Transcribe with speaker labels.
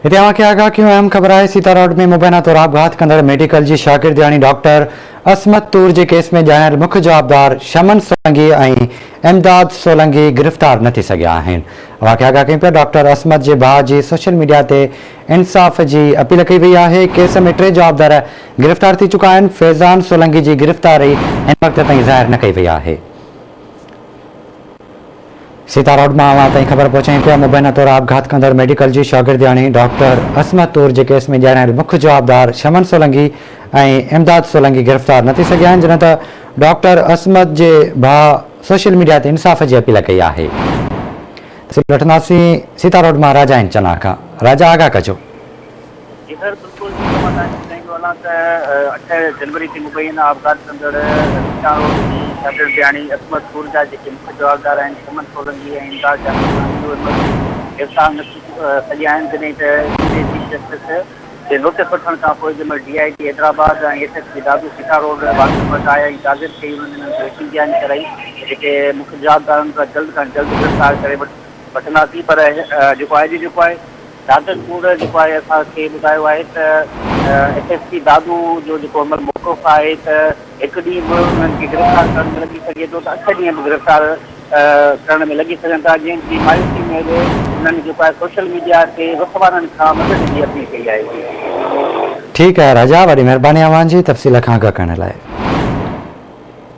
Speaker 1: هتي اوهان کي آگاهه ڪيون اهم خبر آهي سيتا روڊ ۾ مبينا طور آپگهات ڪندڙ ميڊيڪل جي شاگردياڻي ڊاڪٽر عصمت طور جي ڪيس ۾ ڄاڻايل مک جوابدار شمن سولنگي ۽ امداد سولنگي گرفتار نه ٿي سگهيا آهن اوهان کي آگاهه ڪيون پيا ڊاڪٽر عصمت جي ڀاء جي سوشل ميڊيا تي انصاف جي اپيل ڪئي وئي آهي ڪيس ۾ ٽي جوابدار گرفتار ٿي چڪا آهن فيضان سولنگي جي گرفتاري هن وقت تائين ظاهر نه ڪئي وئي آهي. سيتا روڊ مان اوهان تائين خبر پهچايون پيا مبينا طور آپگهات ڪندڙ ميڊيڪل جي شاگردياڻي ڊاڪٽر عصمت طور جي ڪيس ۾ ڄاڻايل مک جوابدار شمن سولنگي ۽ امداد سولنگي گرفتار نه ٿي سگهيا آهن جڏهن ته ڊاڪٽر عصمت جي ڀاء سوشل ميڊيا تي انصاف جي اپيل ڪئي آهي. تفصيل وٺنداسين سيتا روڊ مان راجا اين چنا کان راجا آگاهه ڪجو.
Speaker 2: جي سر بلڪل جيئن مان توهان کي ٻڌائيندو هلان ته اٺ جنوري تي مبينا آپگهات ڪندڙ سيتا روڊ جي شاگردياڻي عصمت پور جا جيڪي مک جوابدار آهن شمن سولنگي ۽ امداد جان سولنگي اهي مڙس گرفتار نه ٿي سگهيا آهن جڏهن ته سنڌ جي چيف جسٽس جي نوٽيس وٺڻ کان پوء جنهن مهل D I G Hyderabad ۽ S S P Dadu Sita road واقف وٽ آيا ۽ تعزيت ڪئي انهن انهن کي حڪم جاري ڪرائي ته جيڪي مک جوابدارن کان جلد کان جلد گرفتار ڪري وٺنداسين پر جيڪو آء جي جيڪو آهي ڊاڪٽر ڪوڙ جيڪو آهي اسان کي ٻڌايو آهي ته ايس ايس پي دادو جو جيڪو عمل موقف آهي ته هڪ ڏينهن به انهن کي گرفتار ڪرڻ ۾ لڳي سگهي ٿو ته اٺ ڏينهن به گرفتار ڪرڻ ۾ لڳي سگهن ٿا جنهن جي مايوسي ۾ به انهن جيڪو آهي سوشل ميڊيا تي وس وارن کان مدد جي اپيل ڪئي آهي.
Speaker 1: ٺيڪ آهي راجا وڏي مهرباني اوهان جي تفصيل کان آگاهه ڪرڻ لاء.